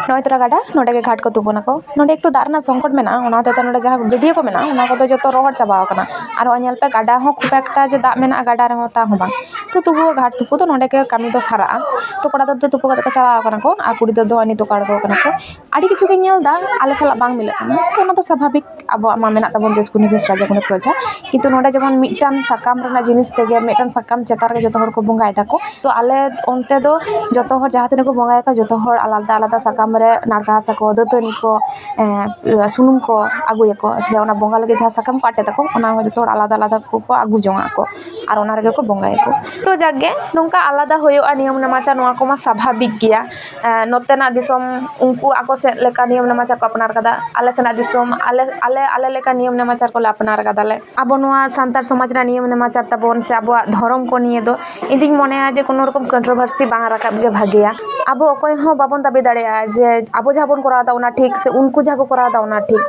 ᱱᱚᱜᱼᱚᱭ ᱛᱚᱨᱟ ᱜᱟᱰᱟ, ᱱᱚᱸᱰᱮ ᱜᱮ ᱜᱷᱟᱴ ᱠᱚ ᱛᱩᱯᱩᱱᱟᱠᱚ᱾ ᱱᱚᱸᱰᱮ ᱮᱠᱴᱩ ᱫᱟᱜ ᱨᱮᱱᱟᱜ ᱥᱚᱝᱠᱚᱴ ᱢᱮᱱᱟᱜᱼᱟ, ᱚᱱᱟ ᱦᱚᱛᱮᱡ ᱛᱮ ᱱᱚᱸᱰᱮ ᱡᱟᱦᱟᱸ ᱜᱟᱹᱰᱭᱟᱹ ᱠᱚ ᱢᱮᱱᱟᱜᱼᱟ, ᱚᱱᱟ ᱠᱚᱫᱚ ᱡᱚᱛᱚ ᱨᱚᱦᱚᱲ ᱪᱟᱵᱟᱣ ᱠᱟᱱᱟ᱾ ᱟᱨ ᱱᱚᱜᱼᱚᱭ ᱧᱮᱞ ᱯᱮ, ᱜᱟᱰᱟ ᱦᱚᱸ ᱠᱷᱩᱵ ᱮᱠᱴᱟ ᱡᱮ ᱫᱟᱜ ᱢᱮᱱᱟᱜᱼᱟ ᱜᱟᱰᱟ ᱨᱮᱦᱚᱸ, ᱛᱟ ᱦᱚᱸ ᱵᱟᱝ᱾ ᱛᱚ ᱛᱚᱵᱩᱣᱳ ᱜᱷᱟᱴ ᱛᱩᱯᱩ ᱫᱚ ᱱᱚᱸᱰᱮ ᱜᱮ ᱠᱟᱹᱢᱤ ᱫᱚ ᱥᱟᱨᱟᱜᱼᱟ᱾ ᱛᱚ ᱠᱚᱲᱟ ᱜᱤᱫᱟᱹᱨ ᱫᱚ ᱛᱩᱯᱩ ᱠᱟᱛᱮ ᱠᱚ ᱪᱟᱞᱟᱣ ᱠᱟᱱᱟ ᱠᱚ, ᱟᱨ ᱠᱩᱲᱤ ᱜᱤᱫᱟᱹᱨ ᱫᱚ ᱱᱤᱛᱚᱜ ᱠᱚ ᱟᱬᱜᱚ ᱠᱟᱱᱟ ᱠᱚ᱾ ᱟᱹᱰᱤ ᱠᱤᱪᱷᱩ ᱜᱮ ᱧᱮᱞ ᱮᱫᱟ ᱟᱞᱮ ᱥᱟᱞᱟᱜ ᱵᱟᱝ ᱢᱤᱞᱟᱹᱜ ᱠᱟᱱᱟ, ᱛᱚ ᱚᱱᱟ ᱫᱚ ᱥᱟᱵᱷᱟᱵᱤᱠ᱾ ᱟᱵᱚᱣᱟᱜ ᱢᱟ ᱢᱮᱱᱟᱜ ᱛᱟᱵᱚᱱ ᱫᱮᱥ ᱜᱩᱱᱤ ᱵᱷᱮᱥ ᱨᱟᱡᱟ ᱜᱩᱱᱤ ᱯᱨᱚᱡᱟ, ᱠᱤᱱᱛᱩ ᱱᱚᱰᱮ ᱡᱮᱢᱚᱱ ᱢᱤᱫᱴᱟᱝ ᱥᱟᱠᱟᱢ ᱨᱮᱱᱟᱜ ᱡᱤᱱᱤᱥ ᱛᱮᱜᱮ, ᱢᱤᱫᱴᱟᱝ ᱥᱟᱠᱟᱢ ᱪᱮᱛᱟᱱ ᱨᱮᱜᱮ ᱡᱚᱛᱚ ᱦᱚᱲ ᱠᱚ ᱵᱚᱸᱜᱟᱭ ᱫᱟᱠᱚ᱾ ᱛᱚ ᱟᱞᱮ ᱚᱱᱛᱮ ᱫᱚ ᱡᱚᱛᱚ ᱦᱚᱲ ᱡᱟᱦᱟᱸ ᱛᱤᱱᱟᱹᱜ ᱠᱚ ᱵᱚᱸᱜᱟᱭᱟᱠᱚ, ᱡᱚᱛᱚ ᱦᱚᱲ ᱟᱞᱟᱫᱟ ᱟᱞᱟᱫᱟ ᱥᱟᱠᱟᱢ ᱨᱮ ᱱᱟᱲᱠᱟ ᱦᱟᱥᱟ ᱠᱚ, ᱫᱟᱹᱛᱟᱹᱱᱤ ᱠᱚ, ᱮᱸ, ᱥᱩᱱᱩᱢ ᱠᱚ ᱟᱹᱜᱩᱭᱟᱠᱚ, ᱥᱮ ᱚᱱᱟ ᱵᱚᱸᱜᱟ ᱞᱟᱹᱜᱤᱫ ᱡᱟᱦᱟᱸ ᱥᱟᱠᱟᱢ ᱠᱚ ᱟᱴᱮᱫ ᱟᱠᱚ, ᱚᱱᱟ ᱦᱚᱸ ᱡᱚᱛᱚ ᱦᱚᱲ ᱟᱞᱟᱫᱟ ᱟᱞᱟᱫᱟ ᱠᱚ, ᱠᱚ ᱟᱹᱜᱩ ᱡᱚᱝᱟᱜ ᱟᱠᱚ᱾ ᱟᱨ ᱚᱱᱟ ᱨᱮᱜᱮ ᱠᱚ ᱵᱚᱸᱜᱟᱭᱟᱠᱚ᱾ ᱛᱚ ᱡᱟᱠ ᱜᱮ, ᱱᱚᱝᱠᱟ ᱟᱞᱟᱫᱟ ᱦᱩᱭᱩᱜᱼᱟ ᱱᱤᱭᱚᱢ ᱱᱮᱢᱟᱪᱟᱨ, ᱱᱚᱣᱟ ᱠᱚᱢᱟ ᱥᱟᱵᱷᱟᱵᱤᱠ ᱜᱮᱭᱟ᱾ ᱮᱸ, ᱱᱚᱛᱮᱱᱟᱜ ᱫᱤᱥᱚᱢ ᱩᱱᱠᱩ ᱟᱠᱚ ᱥᱮᱫ ᱞᱮᱠᱟ ᱱᱤᱭᱚᱢ ᱱᱮᱢᱟᱪᱟᱨ ᱠᱚ ᱟᱯᱱᱟᱨ ᱠᱟᱫᱟ, ᱟᱞᱮ ᱥᱮᱱᱟᱜ ᱫᱤᱥᱚᱢ ᱟᱞᱮ, ᱟᱞᱮ, ᱟᱞᱮ ᱞᱮᱠᱟ ᱱᱤᱭᱚᱢ ᱱᱮᱢᱟᱪᱟᱨ ᱠᱚᱞᱮ ᱟᱯᱱᱟᱨ ᱠᱟᱫᱟᱞᱮ᱾ ᱟᱵᱚ ᱱᱚᱣᱟ ᱥᱟᱱᱛᱟᱲ ᱥᱚᱢᱟᱡᱽ ᱨᱮᱱᱟᱜ ᱱᱤᱭᱚᱢ ᱱᱮᱢᱟᱪᱟᱨ ᱛᱟᱵᱚᱱ ᱥᱮ ᱟᱵᱚᱣᱟᱜ ᱫᱷᱚᱨᱚᱢ ᱠᱚ ᱱᱤᱭᱮ ᱫᱚ ᱤᱧ ᱫᱩᱧ ᱢᱚᱱᱮᱭᱟ ᱡᱮ ᱠᱳᱱᱳ ᱨᱚᱠᱚᱢ controversy ᱵᱟᱝ ᱨᱟᱠᱟᱵ ᱜᱮ ᱵᱷᱟᱜᱮᱭᱟ᱾ ᱟᱵᱚ ᱚᱠᱚᱭ ᱦᱚᱸ ᱵᱟᱵᱚᱱ ᱫᱟᱹᱵᱤ ᱫᱟᱲᱮᱭᱟᱜᱼᱟ ᱡᱮ ᱟᱵᱚ ᱡᱟᱦᱟᱸ ᱵᱚᱱ ᱠᱚᱨᱟᱣ ᱮᱫᱟ ᱚᱱᱟ ᱴᱷᱤᱠ ᱥᱮ ᱩᱱᱠᱩ ᱡᱟᱦᱟᱸ ᱠᱚ ᱠᱚᱨᱟᱣ ᱮᱫᱟ ᱚᱱᱟ ᱴᱷᱤᱠ᱾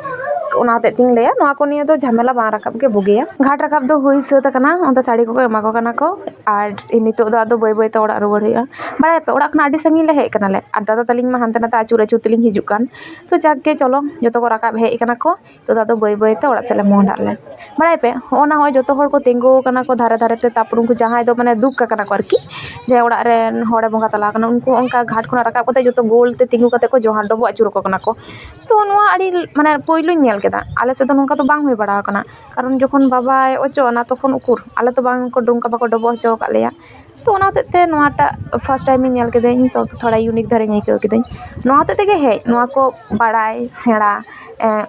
ᱚᱱᱟ ᱦᱚᱛᱮᱡ ᱛᱤᱧ ᱞᱟᱹᱭᱟ ᱱᱚᱣᱟ ᱠᱚ ᱱᱤᱭᱮ ᱫᱚ ᱡᱷᱟᱢᱮᱞᱟ ᱵᱟᱝ ᱨᱟᱠᱟᱵ ᱜᱮ ᱵᱩᱜᱤᱭᱟ᱾ ᱜᱷᱟᱴ ᱨᱟᱠᱟᱵ ᱫᱚ ᱦᱩᱭ ᱥᱟᱹᱛ ᱟᱠᱟᱱᱟ, ᱚᱱᱛᱮ ᱥᱟᱹᱲᱤ ᱠᱚᱠᱚ ᱮᱢᱟ ᱠᱚ ᱠᱟᱱᱟ ᱠᱚ, ᱟᱨ ᱱᱤᱛᱚᱜ ᱫᱚ ᱟᱫᱚ ᱵᱟᱹᱭ ᱵᱟᱹᱭ ᱛᱮ ᱚᱲᱟᱜ ᱨᱩᱣᱟᱹᱲ ᱦᱩᱭᱩᱜᱼᱟ᱾ ᱵᱟᱲᱟᱭᱟᱯᱮ, ᱚᱲᱟᱜ ᱠᱷᱚᱱᱟᱜ ᱟᱹᱰᱤ ᱥᱟᱺᱜᱤᱧ ᱞᱮ ᱦᱮᱡ ᱠᱟᱱᱟᱞᱮ, ᱟᱨ ᱫᱟᱫᱟ ᱛᱟᱹᱞᱤᱧ ᱢᱟ ᱦᱟᱱᱛᱮ ᱱᱟᱛᱮ ᱟᱹᱪᱩᱨ ᱟᱹᱪᱩᱨ ᱛᱮᱞᱤᱧ ᱦᱤᱡᱩᱜ ᱠᱟᱱ᱾ ᱛᱚ ᱡᱟᱠ ᱜᱮ, ᱪᱚᱞᱚ, ᱡᱚᱛᱚ ᱠᱚ ᱨᱟᱠᱟᱵ ᱦᱮᱡ ᱠᱟᱱᱟ ᱠᱚ, ᱛᱚ ᱟᱫᱚ ᱵᱟᱹᱭ ᱵᱟᱹᱭ ᱛᱮ ᱚᱲᱟᱜ ᱥᱮᱫ ᱞᱮ ᱢᱚᱦᱰᱟᱜ ᱞᱮ᱾ ᱵᱟᱲᱟᱭᱟᱯᱮ, ᱦᱚᱸᱜᱼᱚ ᱱᱟ ᱦᱚᱸᱜᱼᱚᱭ ᱡᱚᱛᱚ ᱦᱚᱲ ᱠᱚ ᱛᱤᱸᱜᱩ ᱟᱠᱟᱱᱟ ᱠᱚ ᱫᱷᱟᱨᱮ ᱫᱷᱟᱨᱮ ᱛᱮ, ᱛᱟᱨᱯᱚᱨ ᱩᱱᱠᱩ ᱡᱟᱦᱟᱸᱭ ᱫᱚ ᱢᱟᱱᱮ ᱫᱩᱠ ᱟᱠᱟᱱᱟ ᱠᱚ ᱟᱨᱠᱤ, ᱡᱟᱦᱟᱸᱭ ᱚᱲᱟᱜ ᱨᱮᱱ ᱦᱚᱲᱮ ᱵᱚᱸᱜᱟ ᱛᱟᱞᱟ ᱟᱠᱟᱱᱟ, ᱩᱱᱠᱩ ᱚᱱᱠᱟ ᱜᱷᱟᱴ ᱠᱷᱚᱱᱟᱜ ᱨᱟᱠᱟᱵ ᱠᱟᱛᱮ ᱡᱚᱛᱚ ᱜᱳᱞ ᱛᱮ ᱛᱤᱸᱜᱩ ᱠᱟᱛᱮ ᱠᱚ ᱡᱚᱦᱟᱨ ᱰᱚᱵᱚᱜ ᱟᱹᱪᱩᱨ ᱟᱠᱚ ᱠᱟᱱᱟ ᱠᱚ᱾ ᱛᱚ ᱱᱚᱣᱟ ᱟᱹᱰᱤ ᱢᱟᱱᱮ ᱯᱳᱭᱞᱳᱧ ᱧᱮᱞ ᱠᱮᱫᱟ, ᱟᱞᱮ ᱥᱮᱫ ᱫᱚ ᱱᱚᱝᱠᱟ ᱫᱚ ᱵᱟᱝ ᱦᱩᱭ ᱵᱟᱲᱟ ᱟᱠᱟᱱᱟ᱾ ᱠᱟᱨᱚᱱ ᱡᱚᱠᱷᱚᱱ ᱵᱟᱵᱟᱭ ᱚᱪᱚᱜ ᱮᱱᱟ ᱛᱚᱠᱷᱚᱱ ᱩᱠᱩᱨ, ᱟᱞᱮ ᱛᱚ ᱵᱟᱝ ᱠᱚ, ᱱᱚᱝᱠᱟ ᱵᱟᱠᱚ ᱰᱚᱵᱚᱜ ᱦᱚᱪᱚ ᱟᱠᱟᱫ ᱞᱮᱭᱟ᱾ ᱛᱚ ᱚᱱᱟ ᱦᱚᱛᱮᱡ ᱛᱮ ᱱᱚᱣᱟᱴᱟᱜ first time ᱤᱧ ᱧᱮᱞ ᱠᱤᱫᱟᱹᱧ, ᱛᱚ ᱛᱷᱚᱲᱟ unique ᱫᱷᱟᱨᱟᱧ ᱟᱹᱭᱠᱟᱹᱣ ᱠᱤᱫᱟᱹᱧ᱾ ᱱᱚᱣᱟ ᱦᱚᱛᱮᱡ ᱛᱮᱜᱮ ᱦᱮᱡ, ᱱᱚᱣᱟ ᱠᱚ ᱵᱟᱲᱟᱭ, ᱥᱮᱬᱟ, ᱮᱸ,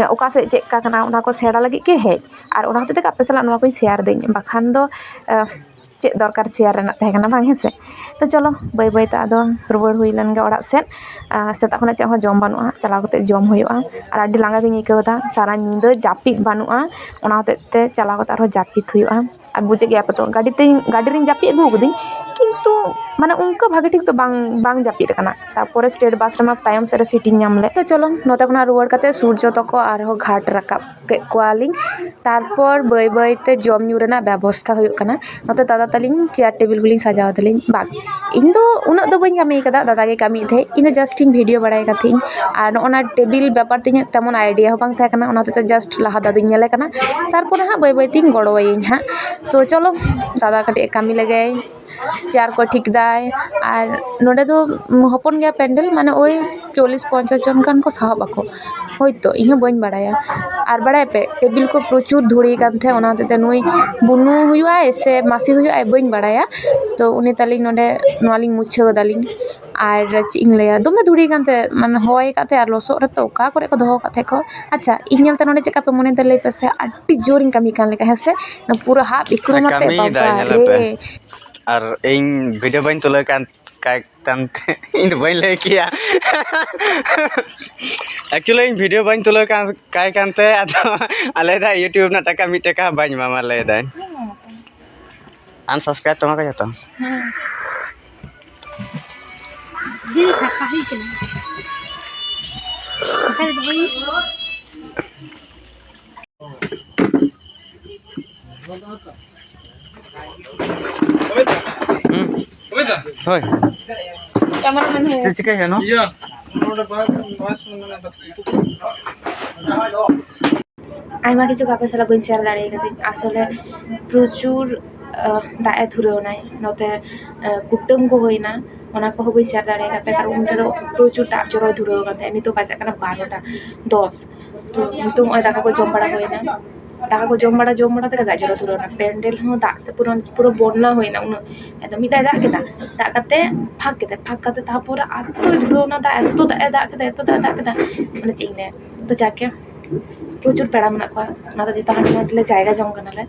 ᱚᱠᱟ ᱥᱮᱫ ᱪᱮᱫ ᱠᱟ ᱠᱟᱱᱟ, ᱚᱱᱟ ᱠᱚ ᱥᱮᱬᱟ ᱞᱟᱹᱜᱤᱫ ᱜᱮ ᱦᱮᱡ᱾ ᱟᱨ ᱚᱱᱟ ᱦᱚᱛᱮᱡ ᱛᱮᱜᱮ ᱟᱯᱮ ᱥᱟᱞᱟᱜ ᱱᱚᱣᱟ ᱠᱚᱧ share ᱫᱟᱹᱧ, ᱵᱟᱠᱷᱟᱱ ᱫᱚ, ᱮᱸ, ᱪᱮᱫ ᱫᱚᱨᱠᱟᱨ share ᱨᱮᱱᱟᱜ ᱛᱟᱦᱮᱸ ᱠᱟᱱᱟ, ᱵᱟᱝ ᱦᱮᱸ ᱥᱮ? ᱛᱚ ᱪᱚᱞᱚ, ᱵᱟᱹᱭ ᱵᱟᱹᱭ ᱛᱮ ᱟᱫᱚ ᱨᱩᱣᱟᱹᱲ ᱦᱩᱭ ᱞᱮᱱ ᱜᱮ ᱚᱲᱟᱜ ᱥᱮᱫ᱾ ᱟᱨ ᱥᱮᱛᱟᱜ ᱠᱷᱚᱱᱟᱜ ᱪᱮᱫ ᱦᱚᱸ ᱡᱚᱢ ᱵᱟᱹᱱᱩᱜᱼᱟ, ᱪᱟᱞᱟᱣ ᱠᱟᱛᱮ ᱡᱚᱢ ᱦᱩᱭᱩᱜᱼᱟ᱾ ᱟᱨ ᱟᱹᱰᱤ ᱞᱟᱸᱜᱟ ᱜᱤᱧ ᱟᱹᱭᱠᱟᱹᱣ ᱮᱫᱟ, ᱥᱟᱨᱟ ᱧᱤᱫᱟᱹ ᱡᱟᱹᱯᱤᱫ ᱵᱟᱹᱱᱩᱜᱼᱟ, ᱚᱱᱟ ᱦᱚᱛᱮᱡ ᱛᱮ ᱪᱟᱞᱟᱣ ᱠᱟᱛᱮ ᱟᱨᱦᱚᱸ ᱡᱟᱹᱯᱤᱫ ᱦᱩᱭᱩᱜᱼᱟ᱾ ᱟᱨ ᱵᱩᱡᱮᱫ ᱜᱮᱭᱟ ᱯᱮ ᱛᱚ, ᱜᱟᱹᱰᱤ ᱛᱮᱧ, ᱜᱟᱹᱰᱤ ᱨᱤᱧ ᱡᱟᱹᱯᱤᱫ ᱟᱹᱜᱩ ᱠᱟᱹᱫᱟᱹᱧ, ᱠᱤᱱᱛᱩ ᱢᱟᱱᱮ ᱚᱱᱠᱟ ᱵᱷᱟᱜᱮ ᱴᱷᱤᱠ ᱫᱚ ᱵᱟᱝ, ᱵᱟᱝ ᱡᱟᱹᱯᱤᱫ ᱟᱠᱟᱱᱟ᱾ ᱛᱟᱨᱯᱚᱨᱮ state bus ᱨᱮᱢᱟ ᱛᱟᱭᱚᱢ ᱥᱮᱫ ᱨᱮ seat ᱤᱧ ᱧᱟᱢ ᱞᱮᱫ᱾ ᱛᱚ ᱪᱚᱞᱚ, ᱱᱚᱛᱮ ᱠᱷᱚᱱᱟᱜ ᱨᱩᱣᱟᱹᱲ ᱠᱟᱛᱮ ᱥᱩᱨᱡᱚ ᱛᱟᱠᱚ ᱟᱨᱦᱚᱸ ᱜᱷᱟᱴ ᱨᱟᱠᱟᱵ ᱠᱮᱫ ᱠᱚᱣᱟᱞᱤᱧ᱾ ᱛᱟᱨᱯᱚᱨ ᱵᱟᱹᱭ ᱵᱟᱹᱭ ᱛᱮ ᱡᱚᱢ ᱧᱩ ᱨᱮᱱᱟᱜ ᱵᱮᱵᱚᱥᱛᱷᱟ ᱦᱩᱭᱩᱜ ᱠᱟᱱᱟ᱾ ᱱᱚᱛᱮ ᱫᱟᱫᱟ ᱛᱟᱹᱞᱤᱧ chair table ᱠᱚᱞᱤᱧ ᱥᱟᱡᱟᱣ ᱫᱟᱞᱤᱧ᱾ ᱵᱟᱝ, ᱤᱧ ᱫᱚ ᱩᱱᱟᱹᱜ ᱫᱚ ᱵᱟᱹᱧ ᱠᱟᱹᱢᱤ ᱠᱟᱫᱟ, ᱫᱟᱫᱟ ᱜᱮ ᱠᱟᱹᱢᱤᱭᱮᱫ ᱛᱟᱦᱮᱸᱫ᱾ ᱤᱧ ᱫᱚ just ᱤᱧ video ᱵᱟᱲᱟᱭ ᱠᱟᱱ ᱛᱟᱦᱮᱸᱫ᱾ ᱟᱨ ᱱᱚᱜᱼᱚ ᱱᱟ table ᱵᱮᱯᱟᱨ ᱛᱮ ᱤᱧᱟᱹᱜ ᱛᱮᱢᱚᱱ idea ᱦᱚᱸ ᱵᱟᱝ ᱛᱟᱦᱮᱸ ᱠᱟᱱᱟ, ᱚᱱᱟ ᱦᱚᱛᱮᱡ ᱛᱮ just ᱞᱟᱦᱟ ᱫᱟᱫᱟᱧ ᱧᱮᱞᱮ ᱠᱟᱱᱟ, ᱛᱟᱨᱯᱚᱨᱮ ᱦᱟᱸᱜ ᱵᱟᱹᱭ ᱵᱟᱹᱭ ᱛᱤᱧ ᱜᱚᱲᱚᱣᱟᱭᱟᱹᱧ ᱦᱟᱸᱜ᱾ ᱛᱚ ᱪᱚᱞᱚ, ᱫᱟᱫᱟ ᱠᱟᱹᱴᱤᱡ ᱮ ᱠᱟᱹᱢᱤ ᱞᱮᱜᱮᱭ᱾ Chair ᱠᱚ ᱴᱷᱤᱠ ᱫᱟᱭ᱾ ᱟᱨ ᱱᱚᱰᱮ ᱫᱚ ᱦᱚᱯᱚᱱ ᱜᱮᱭᱟ ᱯᱮᱱᱰᱮᱞ, ᱢᱟᱱᱮ ᱳᱭ ᱪᱚᱞᱞᱤᱥ ᱯᱚᱧᱪᱟᱥ ᱡᱚᱱ ᱜᱟᱱ ᱠᱚ ᱥᱟᱦᱚᱵ ᱟᱠᱚ ᱦᱳᱭᱛᱳ, ᱤᱧ ᱦᱚᱸ ᱵᱟᱹᱧ ᱵᱟᱲᱟᱭᱟ᱾ ᱟᱨ ᱵᱟᱲᱟᱭᱟᱯᱮ, table ᱠᱚ ᱯᱨᱚᱪᱩᱨ ᱫᱷᱩᱲᱤ ᱠᱟᱱ ᱛᱟᱦᱮᱸᱫ, ᱚᱱᱟ ᱦᱚᱛᱮᱡ ᱛᱮ ᱱᱩᱭ ᱵᱩᱱᱩ ᱦᱩᱭᱩᱜᱼᱟᱭ ᱥᱮ ᱢᱟᱹᱥᱤ ᱦᱩᱭᱩᱜᱼᱟᱭ, ᱵᱟᱹᱧ ᱵᱟᱲᱟᱭᱟ᱾ ᱛᱚ ᱩᱱᱤ ᱛᱟᱹᱞᱤᱧ ᱱᱚᱰᱮ ᱱᱚᱣᱟ ᱞᱤᱧ ᱢᱩᱪᱷᱟᱹᱣ ᱫᱟᱞᱤᱧ᱾ ᱟᱨ ᱪᱮᱫ ᱤᱧ ᱞᱟᱹᱭᱟ, ᱫᱚᱢᱮ ᱫᱷᱩᱲᱤ ᱠᱟᱱ ᱛᱟᱦᱮᱸᱫ, ᱢᱟᱱᱮ ᱦᱚᱭ ᱠᱟᱜ ᱛᱟᱦᱮᱸᱫ ᱟᱨ ᱞᱚᱥᱚᱫ ᱨᱮᱛᱚ ᱚᱠᱟ ᱠᱚᱨᱮ ᱠᱚ ᱫᱚᱦᱚ ᱠᱟᱜ ᱛᱟᱦᱮᱸᱫ ᱠᱚ᱾ ᱟᱪᱪᱷᱟ, ᱤᱧ ᱧᱮᱞᱛᱮ ᱱᱚᱰᱮ ᱪᱮᱫ ᱞᱮᱠᱟ ᱯᱮ ᱢᱚᱱᱮᱭᱮᱫᱟ ᱞᱟᱹᱭ ᱯᱮᱥᱮ? ᱟᱹᱰᱤ ᱡᱳᱨᱤᱧ ᱠᱟᱹᱢᱤ ᱠᱟᱱ ᱞᱮᱠᱟ, ᱦᱮᱸ ᱥᱮ? ᱯᱩᱨᱟᱹ ᱦᱟᱯ ᱤᱠᱲᱩᱢ ᱟᱛᱮ, ᱠᱟᱹᱢᱤᱭᱮᱫᱟᱭ, ᱵᱟᱵᱟ ᱧᱮᱞᱮ ᱯᱮ᱾ ᱨᱮ᱾ ᱟᱨ ᱤᱧ video ᱵᱟᱹᱧ ᱛᱩᱞᱟᱹᱣ ᱠᱟᱱ, ᱠᱟᱭ ᱠᱟᱱᱛᱮ ᱤᱧ ᱫᱚ ᱵᱟᱹᱧ ᱞᱟᱹᱭ ᱠᱮᱭᱟ᱾ Actually, ᱤᱧ video ᱵᱟᱹᱧ ᱛᱩᱞᱟᱹᱣ ᱠᱟᱱ, ᱠᱟᱭ ᱠᱟᱱᱛᱮ, ᱟᱫᱚ ᱟᱞᱮ ᱫᱚ YouTube ᱨᱮᱱᱟᱜ ᱴᱟᱠᱟ ᱢᱤᱫ ᱴᱟᱠᱟ ᱦᱚᱸ ᱵᱟᱹᱧ ᱮᱢᱟᱢᱟ ᱞᱟᱹᱭ ᱫᱟᱭ᱾ Unsubscribe ᱛᱟᱢᱟ ᱠᱚ ᱡᱚᱛᱚ᱾ ᱦᱮᱸ᱾ ᱫᱤᱫᱤ ᱯᱷᱟᱸᱠᱟ ᱦᱩᱭ ᱠᱟᱱᱟ᱾ ᱚᱠᱟ ᱨᱮᱫᱚ ᱵᱟᱹᱧ ᱦᱩᱸ᱾ ᱦᱳᱭ᱾ ᱪᱮᱫ ᱪᱤᱠᱟᱹᱭ ᱦᱩᱭᱩᱜᱼᱟ ᱱᱚᱣᱟ? ᱟᱭᱢᱟ ᱠᱤᱪᱷᱩ ᱜᱮ ᱟᱯᱮ ᱥᱟᱞᱟᱜ ᱵᱟᱹᱧ share ᱫᱟᱲᱮ ᱠᱟᱫᱟᱹᱧ᱾ ᱟᱥᱚᱞᱮ ᱯᱨᱚᱪᱩᱨ, ᱟᱦ, ᱫᱟᱜ ᱮ ᱫᱷᱩᱨᱟᱹᱣ ᱮᱱᱟᱭ᱾ ᱱᱚᱛᱮ, ᱟᱦ, ᱠᱩᱴᱟᱹᱢ ᱠᱚ ᱦᱩᱭᱱᱟ, ᱚᱱᱟ ᱠᱚᱦᱚᱸ ᱵᱟᱹᱧ share ᱫᱟᱲᱮ ᱠᱟᱫᱟ, ᱠᱟᱨᱚᱱ ᱩᱱ ᱛᱮᱫᱚ ᱯᱨᱚᱪᱩᱨ ᱫᱟᱜ ᱡᱚᱨᱚᱭ ᱫᱷᱩᱨᱟᱹᱣ ᱠᱟᱱ ᱛᱟᱦᱮᱸᱫ᱾ ᱱᱤᱛᱚᱜ ᱵᱟᱡᱟᱜ ᱠᱟᱱᱟ ᱵᱟᱨᱚᱴᱟ ᱫᱚᱥ᱾ ᱛᱚ, ᱱᱤᱛᱚᱜ ᱱᱚᱜᱼᱚᱭ ᱫᱟᱠᱟ ᱠᱚ ᱡᱚᱢ ᱵᱟᱲᱟ ᱦᱩᱭᱱᱟ᱾ ᱫᱟᱠᱟ ᱠᱚ ᱡᱚᱢ ᱵᱟᱲᱟ ᱡᱚᱢ ᱵᱟᱲᱟ ᱛᱮᱜᱮ ᱫᱟᱜ ᱡᱚᱨᱚ ᱫᱷᱩᱨᱟᱹᱣ ᱮᱱᱟ᱾ ᱯᱮᱱᱰᱮᱞ ᱦᱚᱸ ᱫᱟᱜ ᱛᱮ ᱯᱩᱨᱟᱹ ᱯᱩᱨᱟᱹ ᱵᱚᱱᱱᱟ ᱦᱩᱭᱱᱟ᱾ ᱩᱱᱟᱹᱜ ᱮᱠᱫᱚᱢ ᱢᱤᱫ ᱫᱷᱟᱣ ᱫᱟᱜ ᱠᱮᱫᱟ, ᱫᱟᱜ ᱠᱟᱛᱮ ᱯᱷᱟᱸᱠ ᱠᱮᱫᱟ, ᱯᱷᱟᱸᱠ ᱠᱟᱛᱮ ᱛᱟᱨᱯᱚᱨᱮ ᱮᱛᱚᱭ ᱫᱷᱩᱨᱟᱹᱣ ᱮᱱᱟ ᱫᱟᱜ, ᱮᱛᱚ ᱫᱟᱜ ᱮ ᱫᱟᱜ ᱠᱮᱫᱟ, ᱮᱛᱚ ᱫᱟᱜ ᱮ ᱫᱟᱜ ᱠᱮᱫᱟ, ᱢᱟᱱᱮ ᱪᱮᱫ ᱤᱧ ᱞᱟᱹᱭᱟ᱾ ᱛᱚ ᱡᱟᱠᱮ ᱯᱨᱚᱪᱩᱨ ᱯᱮᱲᱟ ᱢᱮᱱᱟᱜ ᱠᱚᱣᱟ, ᱚᱱᱟ ᱫᱚ ᱡᱚᱛᱚ ᱦᱟᱸᱰᱮ ᱱᱚᱰᱮ ᱞᱮ ᱡᱟᱭᱜᱟ ᱡᱚᱝ ᱠᱟᱱᱟᱞᱮ᱾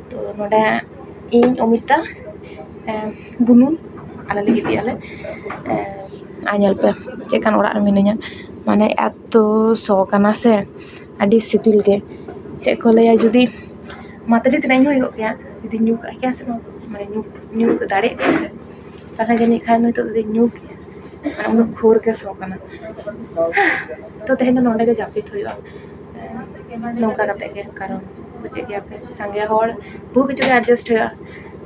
ᱛᱚ ᱱᱚᱰᱮ ᱤᱧ, ᱚᱢᱤᱛᱟ, ᱮ, ᱵᱩᱱᱩ, ᱟᱞᱮ ᱞᱮ ᱜᱤᱛᱤᱡ ᱟᱞᱮ᱾ ᱮ, ᱟᱨ ᱧᱮᱞ ᱯᱮ ᱪᱮᱫ ᱞᱮᱠᱟᱱ ᱚᱲᱟᱜ ᱨᱮ ᱢᱤᱱᱟᱹᱧᱟ, ᱢᱟᱱᱮ ᱮᱛᱚ ᱥᱚ ᱠᱟᱱᱟ ᱥᱮ, ᱟᱹᱰᱤ ᱥᱤᱵᱤᱞ ᱜᱮ᱾ ᱪᱮᱫ ᱠᱚ ᱞᱟᱹᱭᱟ, ᱡᱩᱫᱤ ᱢᱟᱛᱟᱞᱤ ᱛᱤᱱᱟᱹᱜ ᱤᱧ ᱦᱩᱭ ᱠᱚᱜ ᱠᱮᱭᱟ, ᱡᱩᱫᱤ ᱧᱩ ᱠᱟᱜ ᱠᱮᱭᱟ ᱥᱮ ᱵᱟᱝ, ᱢᱟᱱᱮ ᱧᱩ, ᱧᱩ ᱫᱟᱲᱮᱭᱟᱜ ᱠᱮᱭᱟ ᱥᱮ, ᱛᱟᱦᱚᱞᱮ ᱡᱟᱹᱱᱤᱡ ᱠᱷᱟᱱ ᱱᱤᱛᱚᱜ ᱫᱚᱧ ᱧᱩ ᱠᱮᱭᱟ᱾ ᱢᱟᱱᱮ ᱩᱱᱟᱹᱜ ᱠᱷᱳᱨ ᱜᱮ ᱥᱚ ᱠᱟᱱᱟ᱾ ᱛᱚ ᱛᱮᱦᱮᱧ ᱫᱚ ᱱᱚᱰᱮ ᱜᱮ ᱡᱟᱹᱯᱤᱫ ᱦᱩᱭᱩᱜᱼᱟ, ᱱᱚᱝᱠᱟ ᱠᱟᱛᱮ ᱜᱮ, ᱠᱟᱨᱚᱱ ᱵᱩᱡᱮᱫ ᱜᱮᱭᱟ ᱯᱮ, ᱥᱟᱸᱜᱮ ᱦᱚᱲ, ᱵᱚᱦᱩ ᱠᱤᱪᱷᱩ ᱜᱮ adjust ᱦᱩᱭᱩᱜᱼᱟ᱾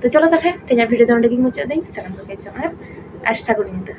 ᱛᱚ ᱪᱚᱞᱚ ᱛᱟᱦᱚᱞᱮ, ᱛᱮᱦᱮᱧᱟᱜ video ᱫᱚ ᱱᱚᱰᱮ ᱜᱤᱧ ᱢᱩᱪᱟᱹᱫ ᱫᱟᱹᱧ᱾ ᱥᱟᱱᱟᱢ ᱠᱚᱜᱮ ᱡᱚᱦᱟᱨ ᱟᱨ ᱥᱟᱹᱜᱩᱱ ᱧᱤᱫᱟᱹ᱾